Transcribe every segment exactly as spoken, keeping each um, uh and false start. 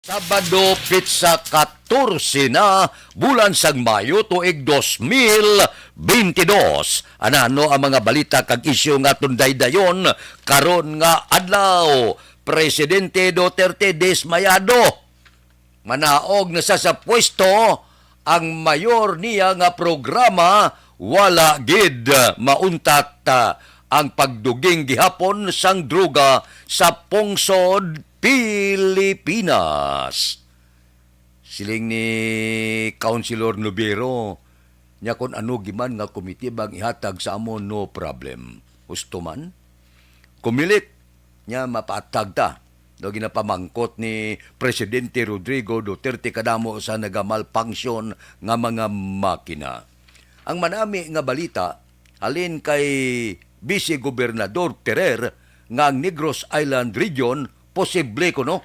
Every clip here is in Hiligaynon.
Sabado, petsa katorse na, bulan sang Mayo, tuig dos mil bentidós. Anano ang mga balita kag isyu nga aton daydayon karon nga adlaw? Presidente Duterte dismayado. Manaog na sa, sa pwesto ang mayor niya nga programa, wala gid mauntat, ah, ang pagduging gihapon sang droga sa pungsod Pilipinas. Siling ni Councilor Nubero, niya, "Kun ano giman nga komitiba ang ihatag sa amon, no problem." Husto man. Comelec, niya, mapaatag ta. No, ginapamangkot ni Presidente Rodrigo Duterte kadamo sa nagamalfunction nga mga makina. Ang manami nga balita halin kay Vice Gobernador Ferrer nga ang Negros Island Region posible kuno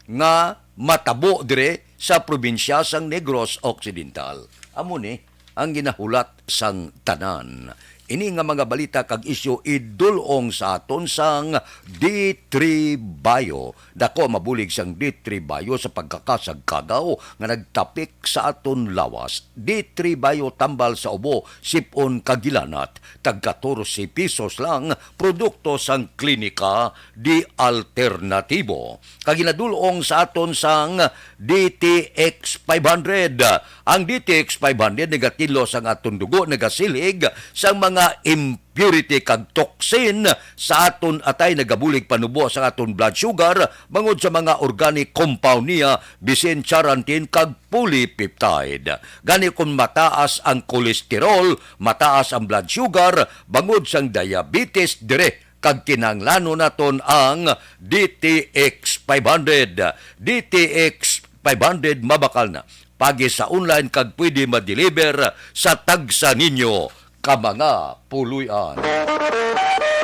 nga matabo dire sa probinsya sang Negros Occidental. Amo ni ang ginahulat sang tanan. Ini nga mga balita kag isyu idul-ong sa aton sang D three Bio. Dako ang mabulig sang D three Bio sa pagkakasagkagaw nga nagtapik sa aton lawas. D three Bio tambal sa ubo, sip-on kag gilanat. Tag katorse pesos lang, produkto sang Klinika di Alternatibo. Kag ginadul-ong sa aton sang D T X five hundred. Ang D T X five hundred nagatinlo sang aton dugo, nagasilhig sang mga impurity kag toxin sa aton atay, nagabulig panubo sa aton blood sugar bangod sa mga organic compound niya, bisin charantin kag polypeptide. Gani, kung mataas ang kolesterol, mataas ang blood sugar, bangod sang diabetes dire, kag kinahanglanon naton ang D T X five hundred. D T X five hundred mabakal na. Pagi sa online kag pwede ma-deliver sa tagsa ninyo ka mga puloy-an.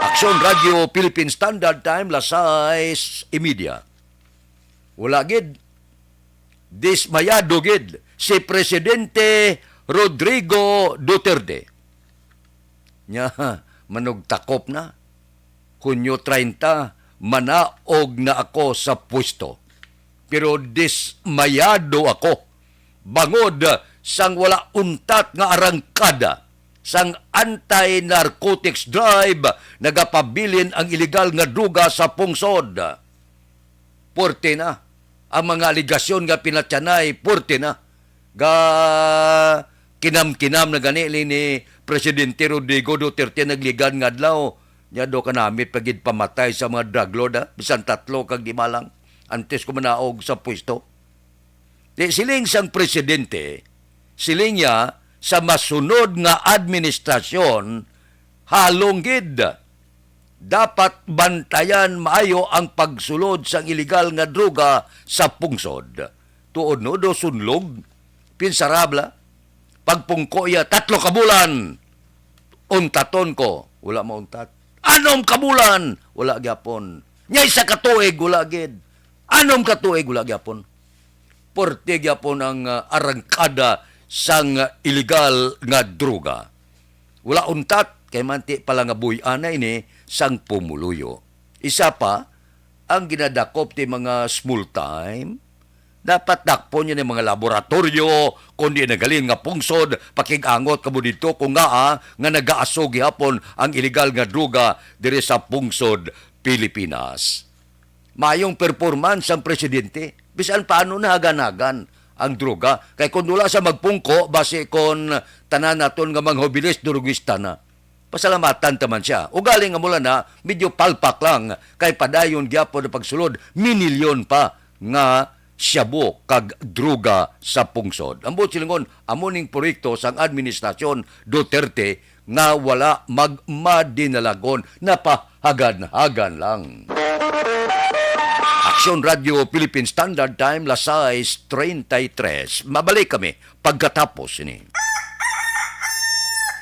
Aksyon Radio Philippine Standard Time, las sais y media. Wala gid. Dismayado gid si Presidente Rodrigo Duterte. Nya, manugtakop na. Hunyo treinta, manaog na ako sa pwesto. Pero dismayado ako bangod sang wala untat nga arangkada sang anti-narcotics drive nagapabilin ang iligal nga droga sa pungsod. Puwerte na ang mga alegasyon nga pinatyanay, puwerte na. Ga kinam-kinam na gani ni, ni Presidente Rodrigo Duterte nagligan nga adlaw. Nya, do ka namit pa gid pamatay sa mga drug lord, ha? Bisan tatlo kag lima lang, antes ko manaog sa pwesto. Di, siling sang presidente, siling niya, sa masunod nga administrasyon, halong gid dapat bantayan maayo ang pagsulod sang iligal nga droga sa pungsod. Tuod, no, do sunlog, pinsarabla, pagpungko iya, tatlo ka bulan, untaton ko, wala mauntat. Anom ka bulan, wala gyapon. Nya isa ka tuig, wala gid. Anom ka tuig, wala gyapon. Puwerte gyapon ang, ah, arangkada sang iligal nga droga. Wala untat, kay manti pala nga buy-an na ini sang pumuluyo. Isa pa, ang ginadakop ti mga small time, dapat dakpon niya ni mga laboratoryo, kundi nagaling nga pungsod, pakig-angot kamo didto kung ngaa nga nagaaso gihapon ang iligal nga droga diri sa pungsod Pilipinas. Mayong performance ang presidente, bisan paano nahagan-hagan ang droga. Kay kung wala sa magpungko, basi kon tanan naton nga mga hobiles, durugista na. Pasalamatan ta man sia. Ugaling nga mula na, medyo palpak lang, kay padayon gyapon ang pagsulod, minilyon pa nga shabu kag droga sa pungsod. Ang buot silingon, amo ning proyekto sang administrasyon Duterte nga wala magmadinalagon, napahagan-hagan lang. Aksyon Radio Philippine Standard Time, las sais treinta y tres. Mabalik kami pagkatapos ini.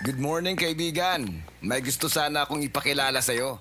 Good morning, kaibigan. May gusto sana akong ipakilala sa'yo.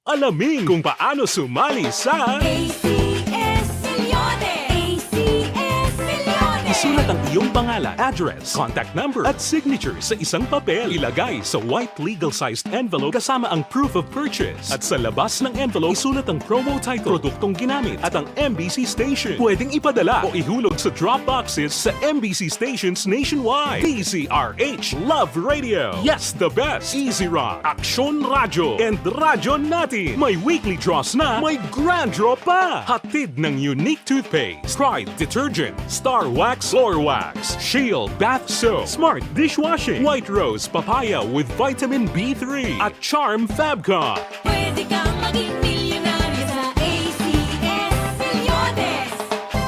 Alamin kung paano sumali sa A C S Milyones! A C S Milyones! Sulat ang iyong pangalan, address, contact number, at signature sa isang papel. Ilagay sa white legal-sized envelope kasama ang proof of purchase. At sa labas ng envelope, isulat ang promo title, produktong ginamit, at ang M B C station. Pwedeng ipadala o ihulog sa drop boxes sa M B C stations nationwide. D Z R H Love Radio. Yes, the best. Easy Rock, Aksyon Radyo, and Radyo Natin. May weekly draws na, may grand draw pa. Hatid ng Unique Toothpaste, Pride Detergent, Star Wax, Floor Wax, Shield Bath Soap, Smart Dishwashing, White Rose Papaya with Vitamin B three, at Charm Fabcon. Pwede kang maging milyonaryo sa A C S Milyones.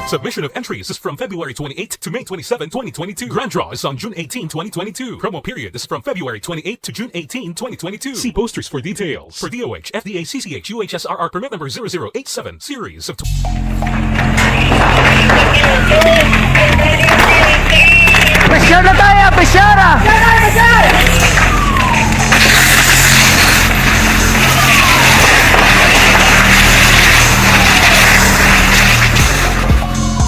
Submission of entries is from February twenty-eighth to May twenty-seven, twenty twenty-two. Grand draw is on June eighteen, twenty twenty-two. Promo period is from February twenty-eighth to June eighteen, twenty twenty-two. See posters for details. For D O H, F D A, C C H, U H S R R permit number zero zero eight seven, series of Pressure na tayo! Pressure!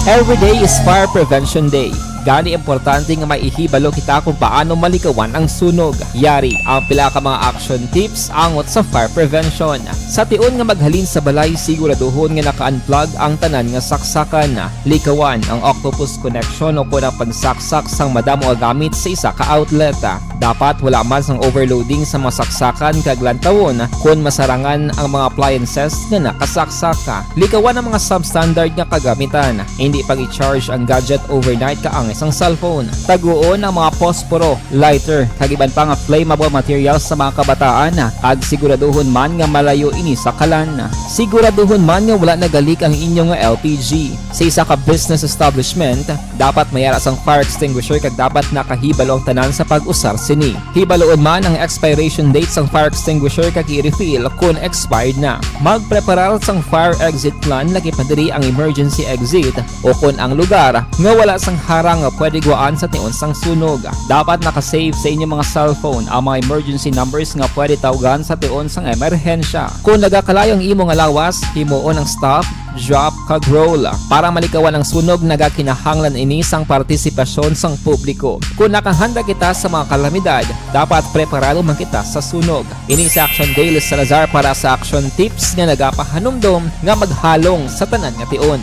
Every day is Fire Prevention Day. Gani, importante nga may ihibalo kita kung paano malikawan ang sunog. Yari ang pila ka mga action tips angot sa fire prevention. Sa tion nga maghalin sa balay, siguraduhon nga naka-unplug ang tanan nga saksakan. Likawan ang octopus connection o kon ang pagsaksak sang madamo nga gamit sa isa ka outlet. Dapat wala man sang overloading sa mga saksakan kag lantawon kon masarangan ang mga appliances nga nakasaksak. Likawan ang mga substandard nga kagamitan. Hindi pag-i-charge ang gadget overnight kaangay sang cellphone. Taguon ang mga posporo, lighter, kag iban pa nga flammable materials sa mga kabataan, kag siguraduhon man nga malayo ini sa kalan. Siguraduhon man nga wala nagalik ang inyo nga L P G. Sa isa ka business establishment, dapat may ara sang fire extinguisher kag dapat nakahibalo ang tanan sa pag-usar sini. Hibaluon man ang expiration date sang fire extinguisher kag i-refill kon expired na. Magpreparar sang fire exit plan, lakip na diri ang emergency exit o kon ang lugar nga wala sang harang nga pwede guwaan sa tion sang sunog. Dapat naka-save sa inyo mga cellphone ang mga emergency numbers nga pwede tawgan sa tion sang emerhensya. Kon nagakalayo ang imo nga lawas, himuon ang stop, drop, kag roll. Para malikawan ang sunog, nagakinahanglan ini sang partisipasyon sang publiko. Kon nakahanda kita sa mga kalamidad, dapat preparado man kita sa sunog. Ini si Action Daily Salazar para sa Action Tips nga nagapahanumdom nga maghalong sa tanan nga tion.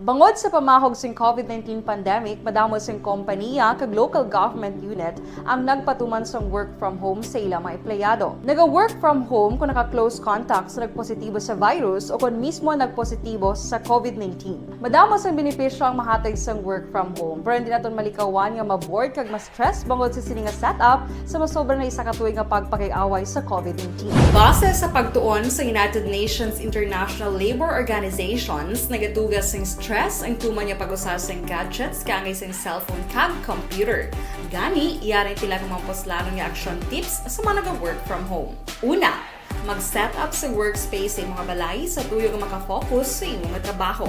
Bangod sa pamahog sing COVID nineteen pandemic, madamo sing kompanya kag local government unit ang nagpatuman sang work from home sa ila mga empleyado. Naga-work from home kon naka-close contact sa nagpositibo sa virus o kon mismo nagpositibo sa COVID nineteen. Madamo sang benepisyo ang mahatag sang work from home, pero hindi naton malikawan nga ma-bored kag ma-stress bangod sa sini nga setup sa masobra na isa ka tuig nga pagpakig-away sa COVID nineteen. Base sa pagtuon sa United Nations International Labour Organizations, nagatuga sing stress ang tuman nga pag-usa sing gadgets kaangay sing cellphone kag computer. Gani, yari ang pila ka mga puslanon nga action tips sa mga naga-work from home. Una, mag-set up sa workspace sa imong balay sa tuyo nga maka-focus sa imo nga trabaho.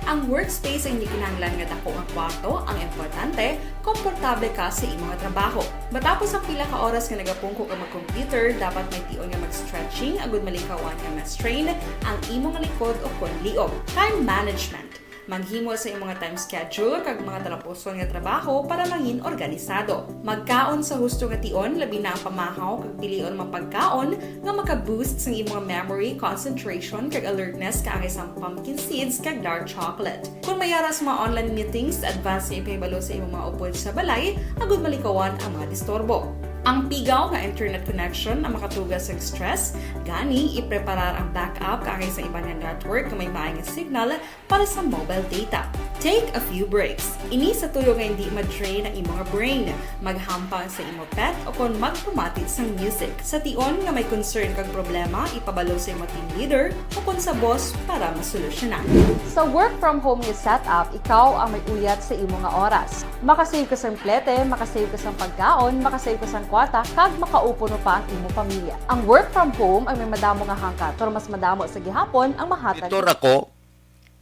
Ang workspace ang hindi kinahanglan nga dako nga kwarto, ang importante, komportable ka sa imo nga trabaho. Matapos ang pila ka oras nga nagapungko ka mag-computer, dapat may tion nga mag-stretching agud malikawan nga ma-strain ang imo nga likod o kon liog. Time management. Maghimo sa imo nga time schedule kag mga talapuson nga trabaho para mangin organisado. Magkaon sa husto nga tion, labi na ang pamahaw kag pilion ang mga pagkaon nga maka-boost sang imo nga memory, concentration, kag alertness kaangay sang pumpkin seeds kag dark chocolate. Kon may ara sa mga online meetings, advance nga ipahibalo sa imo mga upod sa balay agud malikawan ang mga disturbo. Ang pigaw nga internet connection ang makatuga sa stress, gani ipreparar ang backup kaangay sa iban nga network nga may maay nga signal para sa mobile data. Take a few breaks. Ini sa tuyo nga hindi ma-drain ang imo nga brain. Maghampang sa imo pet o kon magpamati sang music. Sa tion nga may concern kag problema, ipabalo sa imo team leader o kon sa boss para masolusyonan. Sa work from home nga setup, ikaw ang may uyat sa imo nga oras. Makasave ka sang plete, makasave ka sang pagkaon, makasave ka sang kwarta, kag makaupo no pa ang imo pamilya. Ang work from home ang may madamo nga hangkat, pero mas madamo sa gihapon ang mahatag. Ito ra ko,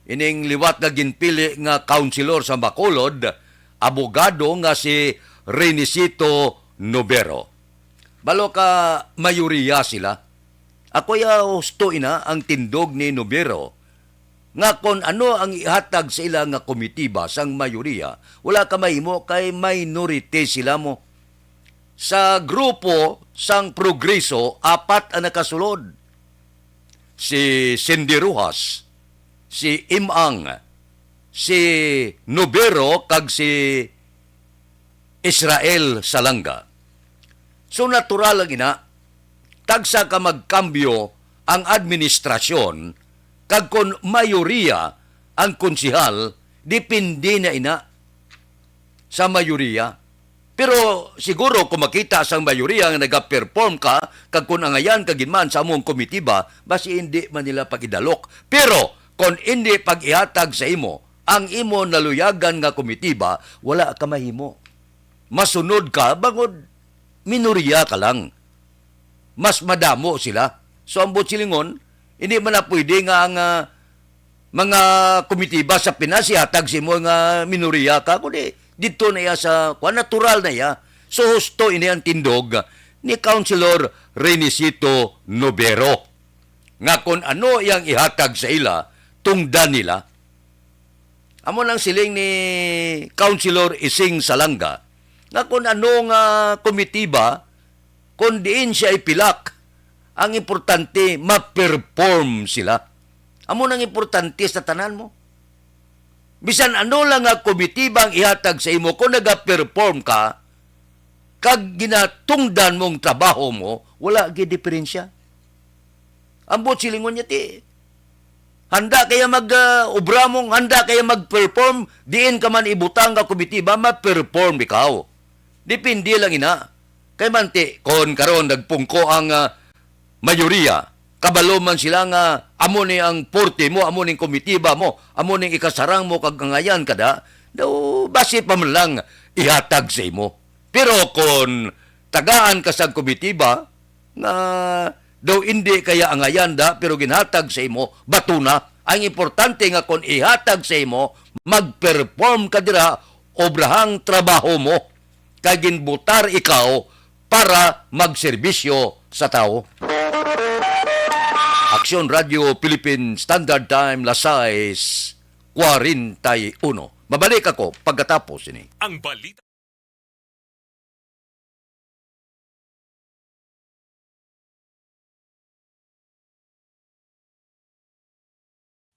ining liwat nga ginpili nga councilor sa Bacolod, abogado nga si Renisito Nobero. Balo ka mayoriya sila. Ako ya husto ina ang tindog ni Nobero. nga kon ano ang ihatag sa ila nga komitiba sang mayoriya, wala ka mahimo kay minority sila mo. Sa grupo sang Progreso, apat ang nakasulod. Si Cindy Rojas, si Imang, si Nobero, kag si Israel Salanga. So, natural lang ina, tagsa ka magkambyo ang administrasyon, kag kon mayoriya ang konsihal, depende na ina sa mayoriya. Pero siguro kung makita sang mayoriya nga nagaperform ka, kag kung angayan ka gid man sa among komitiba, basi hindi man nila pag-idalok. Pero kung hindi pag-ihatag sa imo ang imo naluyagan nga komitiba, wala ka mahimo. Masunod ka bangod minorya ka lang. Mas madamo sila. So, ang buot silingon, hindi man na pwede nga ang, ah, mga komitiba sa Pinas ihatag sa imo nga minorya ka, kundi dito na iya sa, kuwan, natural na iya. So, husto ini ang tindog ni Councilor Renisito Nobero, nga kon ano iyang ihatag sa ila, tungdan nila. Amo nang siling ni Councilor Ising Salanga, nga kon ano nga komitiba, kon diin siya ipilak, ang importante, ma-perform sila. Amo nang importante sa tanan mo. Bisan ano lang nga komitiba ang ihatag sa imo, kung naga-perform ka, kag ginatungdan mong trabaho mo, wala gid diferensya. Ang buot silingon niya, ti, handa kaya mag, ah, obra mong, handa kaya mag-perform, diin ka man ibutang nga komitiba, ma-perform ikaw. Depende lang ina. Kay manti, kon karon nagpungko ang, ah, mayoriya, kabalo man sila nga amo ni ang porte mo, amo ning komitiba mo, amo ning ikasarang mo, kag angayan ka da, daw basi pa man lang ihatag sa imo. Pero kon tagaan ka sang komitiba nga daw indi kaya angayan da, pero ginhatag sa imo, bato na. Ang importante nga kon ihatag sa imo, mag-perform ka dira, obrahang trabaho mo, kay ginbutar ikaw para magserbisyo sa tawo. Aksyon Radio Philippine Standard Time, las sais cuarenta y uno. Mabalik ako pagkatapos ini. Ang balita.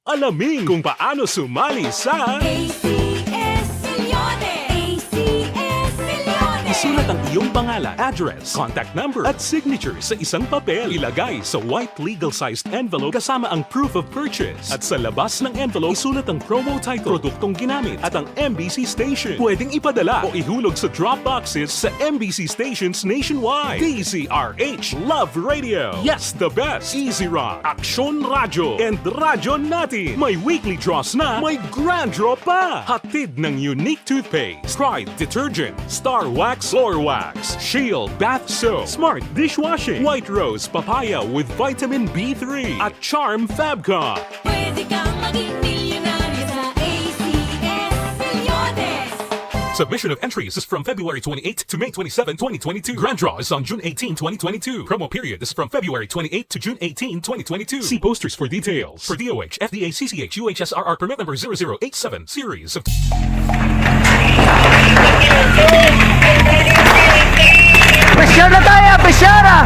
Alamin kung paano sumali sa A C S Milyones. A C S Milyones. Isulat ang iyong pangalan, address, contact number, at signature sa isang papel. Ilagay sa white legal-sized envelope kasama ang proof of purchase. At sa labas ng envelope, isulat ang promo title, produktong ginamit, at ang M B C station. Pwedeng ipadala o ihulog sa drop boxes sa M B C stations nationwide. D Z R H Love Radio. Yes, the best. Easy Rock, Aksyon Radyo, and Radyo Natin. May weekly draws na, may grand draw pa. Hatid ng Unique Toothpaste, Pride Detergent, Star Wax Floor Wax, Shield Bath Soap, Smart Dishwashing, White Rose Papaya with Vitamin B three, at Charm Fabcon. Pwede kang maging milyonaryo sa A C S Milyones. Submission of entries is from February twenty-eighth to May twenty-seven, twenty twenty-two. Grand draw is on June eighteen, twenty twenty-two. Promo period is from February twenty-eighth to June eighteen, twenty twenty-two. See posters for details. For D O H, F D A, C C H, U H S R R permit number zero zero eight seven, series of Pressure na tayo, pressure na!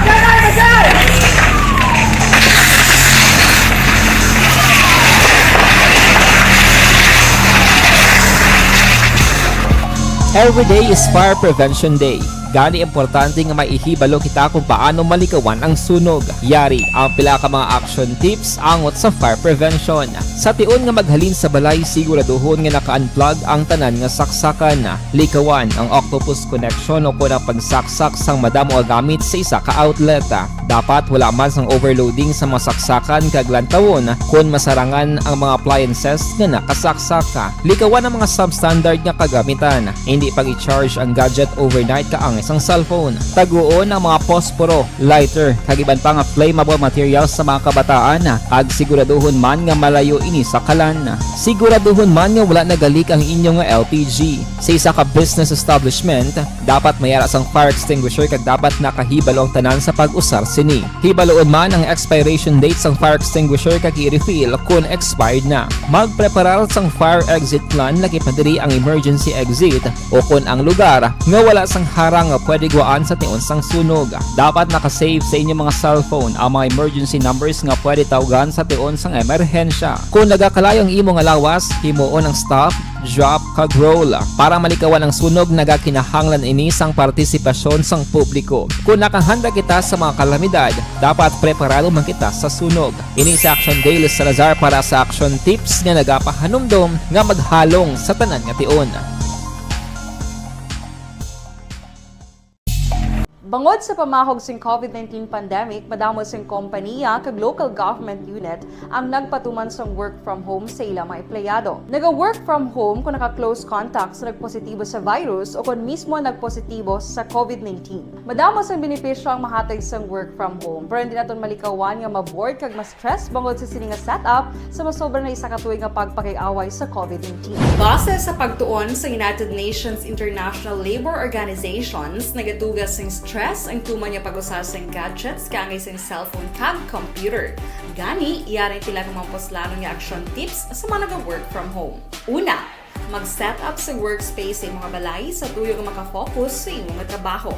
Every day is Fire Prevention Day. Gani, importante nga may ihibalo kita kung paano malikawan ang sunog. Yari ang pila ka mga action tips angot sa fire prevention. Sa tion nga maghalin sa balay, siguraduhon nga naka-unplug ang tanan nga saksakan. Likawan ang octopus connection o kon ang pagsaksak sang madamo nga gamit sa isa ka outlet. Dapat wala man sang overloading sa mga saksakan kag lantawon kon masarangan ang mga appliances nga nakasaksak. Likawan ang mga substandard nga kagamitan. Hindi pag-i-charge ang gadget overnight kaangay sang cellphone. Taguon ang mga posporo, lighter, kag iban pa nga flammable materials sa mga kabataan, kag siguraduhon man nga malayo ini sa kalan. Siguraduhon man nga wala nagalik ang inyo nga L P G. Sa isa ka business establishment, Dapat may ara sang fire extinguisher kag dapat nakahibalo ang tanan sa pag-usar sini. Hibaluon man ang expiration date sang fire extinguisher kag i-refill kon expired na. Magpreparar sang fire exit plan, lakip na diri ang emergency exit o kon ang lugar nga wala sang harang nga pwede gwaan sa tion sang sunog. Dapat naka-save sa inyo mga cellphone ang mga emergency numbers nga pwede tawgan sa tion sang emerhensya. Kung nagakalayo ang imo nga lawas, himuon ang stop, drop, kag roll. Para malikawan ang sunog, nagakinahanglan ini sang partisipasyon sang publiko. Kung nakahanda kita sa mga kalamidad, dapat preparado man kita sa sunog. Ini si Action Dale Salazar para sa Action Tips nga nagapahanumdom nga maghalong sa tanan nga tion. Bangod sa pamahog sing covid nineteen pandemic, madamo sing kompaniya kag local government unit ang nagpatuman sang work from home sa ila mga empleyado. Naga-work from home kung naka-close contact sa nagpositibo sa virus o kon mismo nagpositibo sa covid nineteen. Madamo sang benepisyo ang mahatag sang work from home, pero hindi naton malikawan nga ma-bored kag ma-stress bangod sa sini nga setup sa masobra na isa ka tuig nga pagpakig-away sa covid nineteen. Base sa pagtuon sa United Nations International Labour Organizations, nagatuga sing stress ang tuman nga pag-usa sing gadgets kaangay sing cellphone kag computer. Gani, yari sila nga mga puslanon nga action tips sa mga naga-work from home. Una, mag-set up sa workspace sa imong balay sa tuyo nga makafocus sa imo nga trabaho.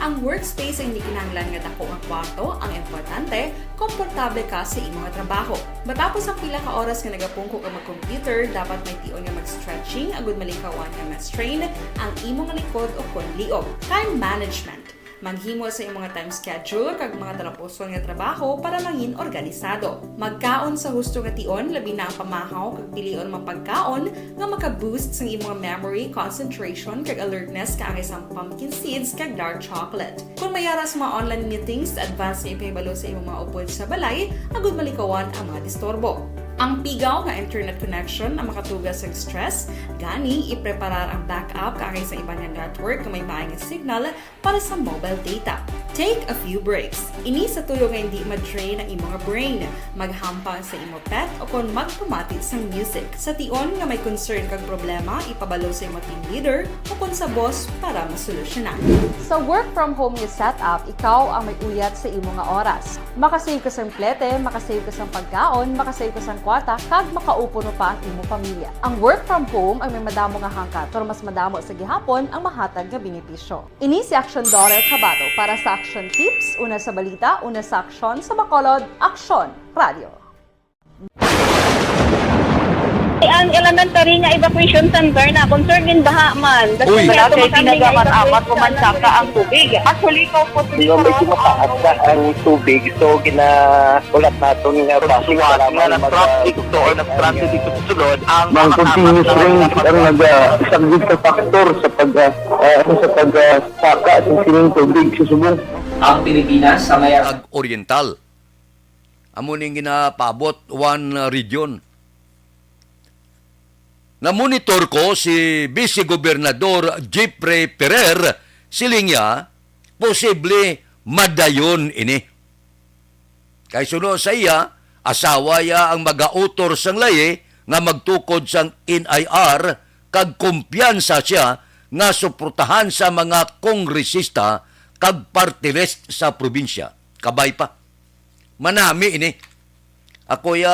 Ang workspace ay hindi kinahanglan nga dako nga kwarto, ang importante, komportable ka sa imo nga trabaho. Matapos ang pila ka oras nga nagapungko ka mag-computer, dapat may tion nga mag-stretching agud malikawan nga ma-strain ang imo nga likod o kon liog. Time management. Maghimo sa imong time schedule kag mga talapuson nga trabaho para mangin organisado. Magkaon sa husto nga tion, labi na ang pamahaw kag pilion mga pagkaon nga maka-boost sang imong memory, concentration, kag alertness kaangay sang pumpkin seeds kag dark chocolate. Kung may ara sa mga online meetings, advance nga ipahibalo sa imong mga upod sa balay agud malikawan ang mga disturbo. Ang pigaw nga internet connection ang makatuga sa stress, gani ipreparar ang backup kaangay sa iban nga network nga may maay nga signal para sa mobile data. Take a few breaks. Ini sa tuyo nga hindi ma-drain ang imo nga brain. Maghampang sa imo pet o kon magpamati sang music. Sa tion nga may concern kag problema, ipabalo sa imo team leader o kon sa boss para masolusyonan. Sa work from home nga setup, ikaw ang may uyat sa imo nga oras. Makasave ka sang plete, makasave ka sang pagkaon, makasave ka sang kwarta, kag makaupo pa ang imo pamilya. Ang work from home ay may madamo nga hangkat, pero mas madamo sa gihapon ang mahatag nga benepisyo. Ini si Action Daughter Kabato para sa Action Tips, una sa balita, una sa aksyon, sa Bacolod, Aksyon Radio. Ang elementary nga evacuation center na concern in baha man. Uy. Wala kay ginagaman, amat ko man saka ang tubig. Actually, ikaw po, medyo mataas na ang tubig, so gina-, ulat naton nga base nga lang mag-, nag-transit dito, or nag-transit dito sa sulod, ang mga continuous rain ang nag-, ah, isa gid sa factor sa pag, ah, ah, ano, sa pag, ah, saka sa sining tubig sa subong. Ang Pilipinas sa may Oriental. Amo ning ginapaabot, One Region. Namonitor ko si Vice Gobernador Jeffrey Ferrer, siling niya, posible madayon ini. Kay suno sa iya, asawa iya ang magautor sang layi nga magtukod sang N I R, kag kumpiyansa siya nga suportahan sa mga kongresista kag party list sa probinsya. Kabay pa. Manami ini. Ako ya,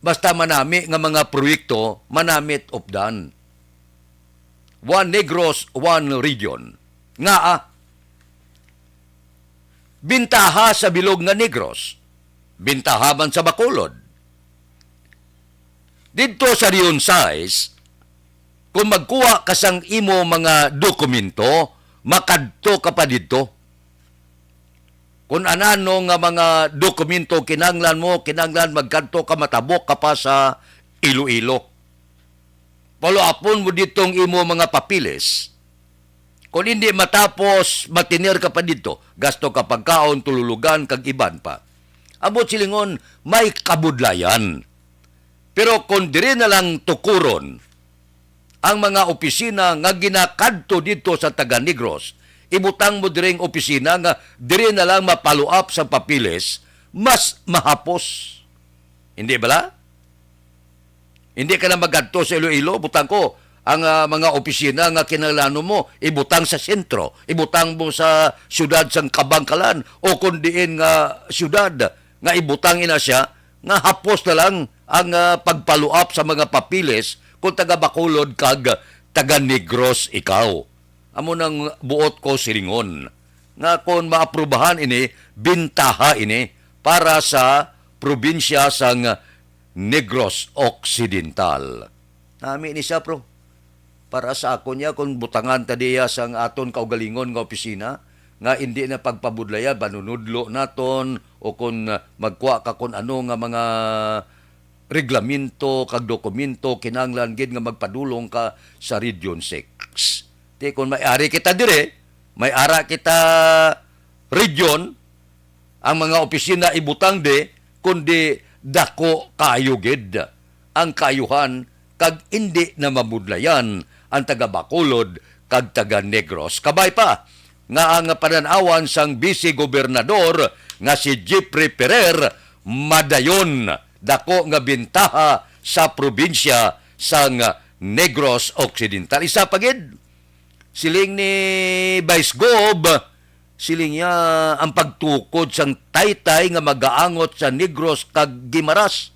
basta manami nga mga proyekto, manamit updan. One Negros, one region. Nga, ah, bintaha sa bilog nga Negros, bintaha man sa Bacolod. Didto sa Region sais, kung magkuha ka sang imo mga dokumento, makadto ka pa didto. Kung anano nga mga dokumento kinanglan mo, kinanglan magkadto ka, matabok ka pa sa Iloilo. Follow-upon mo didto ang imo mga papeles. Kung hindi matapos, matiner ka pa didto. Gasto ka pagkaon, tululugan, kag iban pa. Ambot silingon, may kabudlayan. Pero kung diri na lang tukuron ang mga opisina nga ginakadto didto sa taga Negros, ibutang mo diri ang opisina nga diri na lang ma-follow up sa papeles, mas mahapos. Hindi bala? Hindi ka na magadto sa Iloilo, butang ko, ang, ah, mga opisina nga kinahanglan mo ibutang sa sentro, ibutang mo sa siyudad sang Kabangkalan, o kon diin nga siyudad nga ibutang ina siya, nga hapos na lang ang, ah, pagpaluap sa mga papeles kung taga Bacolod kag taga Negros ikaw. Amo nang buot ko silingon, nga kon maaprubahan ini, bintaha ini para sa probinsya sang Negros Occidental. Nami ni siya, pro. Para sa akon niya, kung butangan ta diya sang aton kaugalingon nga opisina, nga indi na pagpabudlayan, manunudlo naton, o kung, ah, magkuha ka kung ano nga mga reglamento kag dokumento, kinahanglan gid nga magpadulong ka sa Region six. Di, kung may ari kita dire, may ara kita region, ang mga opisina ibutang di, kundi dako kaayo gid ang kaayuhan kag indi na mabudlayan ang taga Bacolod kag taga Negros. Kabay pa nga ang panan-awan sang Vice Gobernador nga si Jeffrey Ferrer madayon, dako nga bintaha sa probinsya sang Negros Occidental. Isa pa gid, siling ni Vice Gov, siling niya, ang pagtukod sang taytay nga magaangot sa Negros kag Guimaras.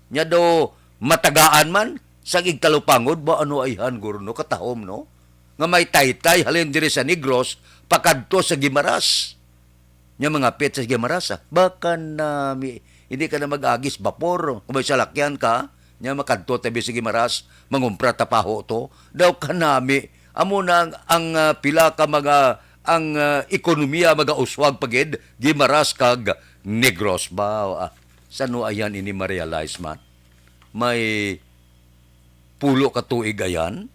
Nya daw matagaan man sang igkalupangod ba, ano ayhan guro, no? Katahom, no? Nga may taytay halin diri sa Negros pakadto sa Guimaras. Nya mangapit sa Guimaras, ah. Baka na mi-, hindi ka na mag-agis bapor. Kung may salakyan ka, nya makadto tabi sa Guimaras, mangumpra tapaho to. Daw kanami, amo na ang, ang, ah, pila ka mga, ang, ah, ekonomiya magauswag pa gid, Guimaras kag Negros ba? Ah, sano ayan ini ma-realize man? May pulo ka tuig ayan?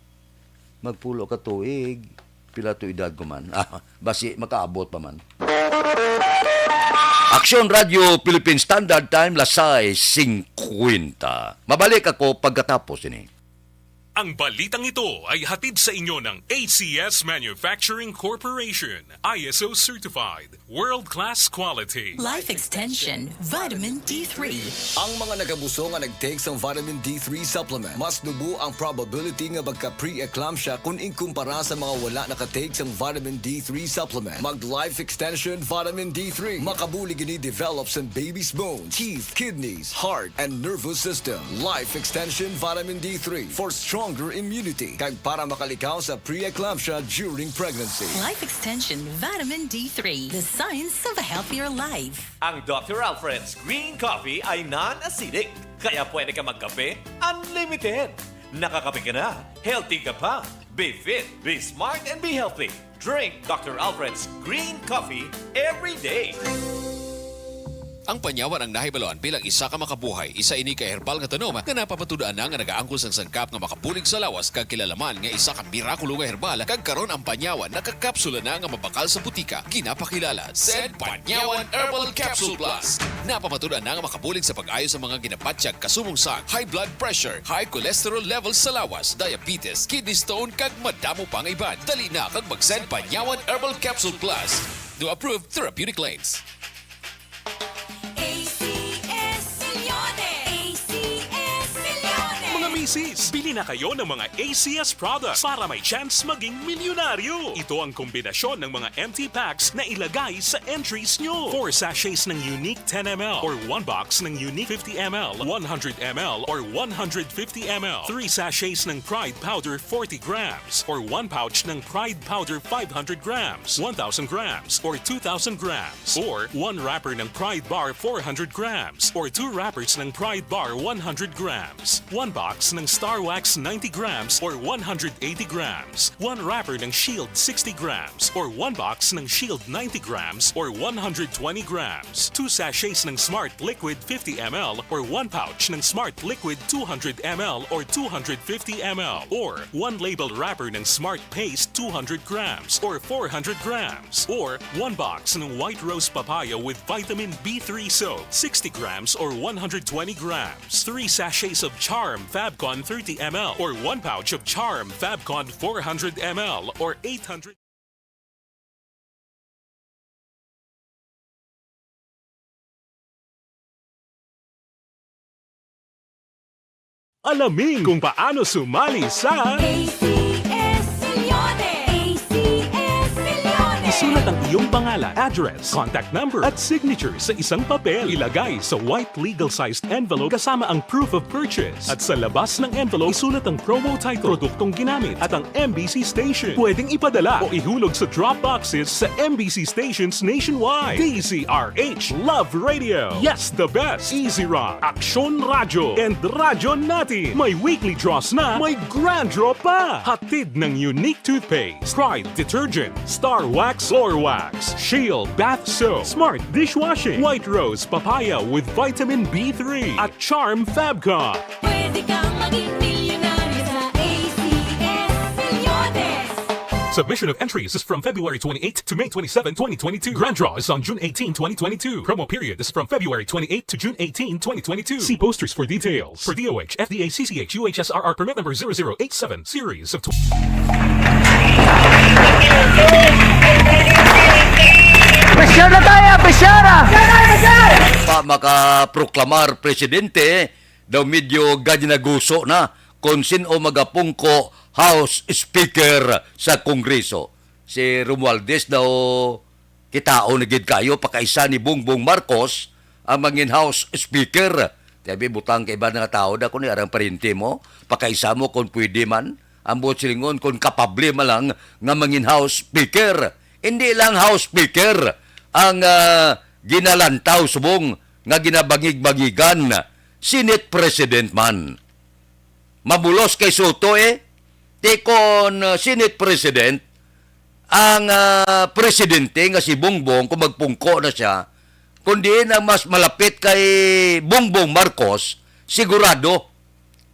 Magpulo ka tuig. Pila to edad ko man? Ah, basi makaabot pa man. Aksyon Radio Philippine Standard Time, las sais singkwenta. Mabalik ako pagkatapos ini. Ang balitang ito ay hatid sa inyo ng A C S Manufacturing Corporation, I S O certified, world-class quality. Life Extension, Vitamin D three. Ang mga nagabusog nga nag-take sang vitamin D three supplement, mas nubo ang probability nga magka-preeclampsia kung ikumpara sa mga wala naka-take sang vitamin D three supplement. Mag Life Extension Vitamin D three. Makabulig ini develop sa baby's bone, teeth, kidneys, heart, and nervous system. Life Extension Vitamin D three for stronger immunity kag para makalikaw sa preeclampsia during pregnancy. Life Extension Vitamin D three, the science of a healthier life. Ang Doctor Alfred's Green Coffee ay non-acidic, kaya pwede ka magkape unlimited. Nakakape ka na, healthy ka pa. Be fit, be smart, and be healthy. Drink Doctor Alfred's Green Coffee every day. Ang panyawan ang nahibaluan bilang isa ka makabuhay. Isa ini ka herbal nga tanom nga napamatud-an na nga nagaangkon sang sangkap nga makabulig sa lawas kag kilala man nga isa ka mirakulo nga herbal, kag karon ang panyawan nakakapsula na nga mabakal sa butika. Ginapakilala sa Panyawan Herbal Capsule Plus. Napamatud-an na nga makabulig sa pag-ayo sa mga ginabatyag kasubong sang high blood pressure, high cholesterol levels sa lawas, diabetes, kidney stone, kag madamo pa nga iban. Dali na kag mag-send Panyawan Herbal Capsule Plus. Do approved therapeutic claims. A C S Milyonary. A C S Milyonary. Mga misis, bili na kayo ng mga A C S products para may chance maging milyonaryo. Ito ang kombinasyon ng mga empty packs na ilagay sa entries nyo. Four sachets ng Unique ten M L or one box ng Unique fifty M L, one hundred M L or one hundred fifty M L. Three sachets ng Pride Powder forty grams or one pouch ng Pride Powder five hundred grams, one thousand grams or two thousand grams. Or one wrapper ng Pride Bar four hundred grams or two wrappers ng Pride Bar one hundred grams. One box ng Star Wax ninety grams or one hundred eighty grams. One wrapper ng Shield sixty grams or one box ng Shield ninety grams or one hundred twenty grams. Two sachets ng Smart Liquid fifty M L or one pouch ng Smart Liquid two hundred M L or two hundred fifty M L. Or one label wrapper ng Smart Paste two hundred grams or four hundred grams. Or one box ng White Rose Papaya with Vitamin B three Soap, sixty grams or one hundred twenty grams. Three sachets of Charm Fabcon thirty M L or one pouch of Charm Fabcon four hundred M L or eight hundred Alamin kung paano sumali sa A C S Millones. A C S Millones. Isulat ang iyong pangalan, address, contact number, at signature sa isang papel. Ilagay sa white legal-sized envelope kasama ang proof of purchase. At sa labas ng envelope, isulat ang promo title, produktong ginamit, at ang M B C station. Pwedeng ipadala o ihulog sa drop boxes sa M B C stations nationwide. D Z R H Love Radio. Yes, the best. Easy Rock, Aksyon Radyo, and Radyo Natin. May weekly draws na, may grand draw pa. Hatid ng Unique Toothpaste, Pride Detergent, Star Wax Floor Wax, Shield Bath Soap, Smart Dishwashing, White Rose Papaya with Vitamin B three, at Charm Fabcon. Pwede kang maging milyonaryo sa A C S Millones. Submission of entries is from February twenty-eighth to May twenty-seven, twenty twenty-two. Grand draw is on June eighteen, twenty twenty-two. Promo period is from February twenty-eighth to June eighteen, twenty twenty-two. See posters for details. For D O H, F D A, C C H, U H S R R permit number zero zero eight seven, series of tw- Pressure na tayo, pressure ah! Pa makaproklamar presidente, daw medyo ganyanaguso na kon sin-o magapungko House Speaker sa Kongreso. Si Romualdez daw kitaon na gid kayo, pakaisa ni Bongbong Marcos ang mangin House Speaker. Tabi butang kay iba nga tao da, kung arang pariente mo, pakaisa mo kung pwede man. Ang buot silingon, kung kapable man lang nga mangin House Speaker. Hindi lang House Speaker ang, ah, ginalantaw subong nga ginabangig-bangigan, Senate President man. Mabulos kay Soto, eh. Ti kon, uh, Senate President, ang, uh, presidente nga si Bongbong, kung magpungko na siya, kung diin ang mas malapit kay Bongbong Marcos, sigurado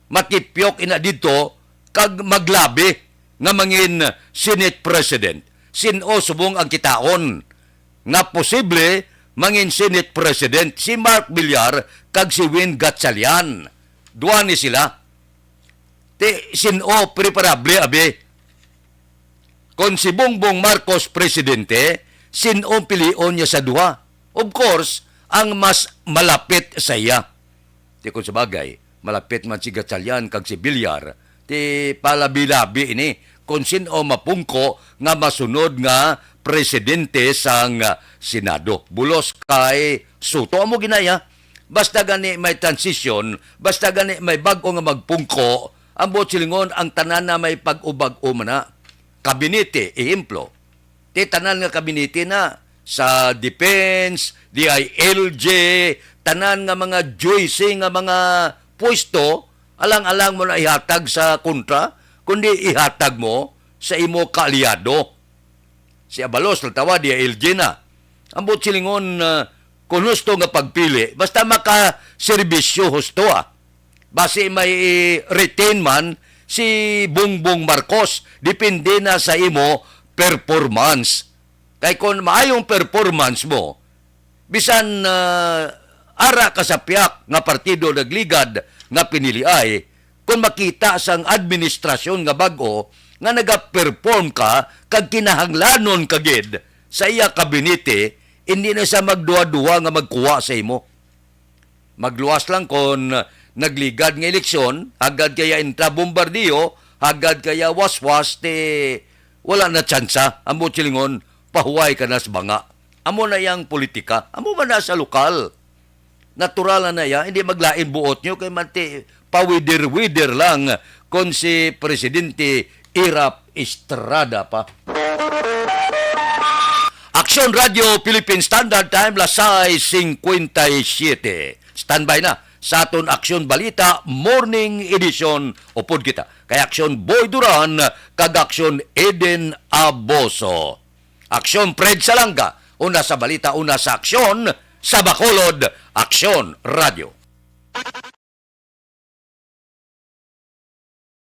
matipyok ina didto kag maglabi nga mangin Senate President. Sin-o subong ang kitaon nga posible mangin Senate President? Si Mark Villar kag si Win Gatchalian. Duha ni sila. Ti, sin-o preparable, abi? Kon si Bongbong Marcos presidente, sin-o pilion niya sa duha? Of course, ang mas malapit sa iya. Ti, kung sa bagay, malapit man si Gatchalian kag si Villar, ti palabi-labi ini kon sin-o mapungko nga masunod nga presidente sang, ah, Senado. Bulos kay Soto. Amo ginaya, basta gani may transition, basta gani may bag-o nga magpungko, ang buot silingon, ang tanan na may pag-ubag-o man na. Kabinete, ehemplo. Ti tanan nga kabinete na, sa defense, D I L G, tanan nga mga juicy nga mga pwesto, alang-alang mo na ihatag sa kontra, kundi ihatag mo sa imo kaalyado. Si Abalos, natawa, D I L G na. Ang buot silingon, ah, kung husto nga pagpili, basta makaserbisyo, husto, ah. Basi may i-retain man si Bongbong Marcos, depende na sa imo performance. Kay kon maayong performance mo, bisan, ah, ara ka sa piyak nga partido nagligad nga piniliay, kon makita sang administrasyon nga bag-o nga nagaperform ka kag kinahanglanon ka gid sa iya kabinete, indi na siya magduha-duha nga magkuha sa imo. Magluwas lang kon nagligad nga eleksyon, hagad kaya intra bombardiyo, hagad kaya waswas, ti wala na tsansa. Amo silingon, pahuway ka na sa banga. Amo na yang politika. Amo man na sa lokal. Natural na na ya, hindi maglain buot nyo kay manti pawider-wider lang kon si Presidente Erap Estrada pa. Aksyon Radio Philippine Standard Time, las sais cincuenta y siete. Standby na sa aton Aksyon Balita Morning Edition. Upod kita kay Aksyon Boy Duran kag Aksyon Eden Aboso. Aksyon Fred Salanga, una sa balita, una sa aksyon, sa Bacolod, Aksyon Radio.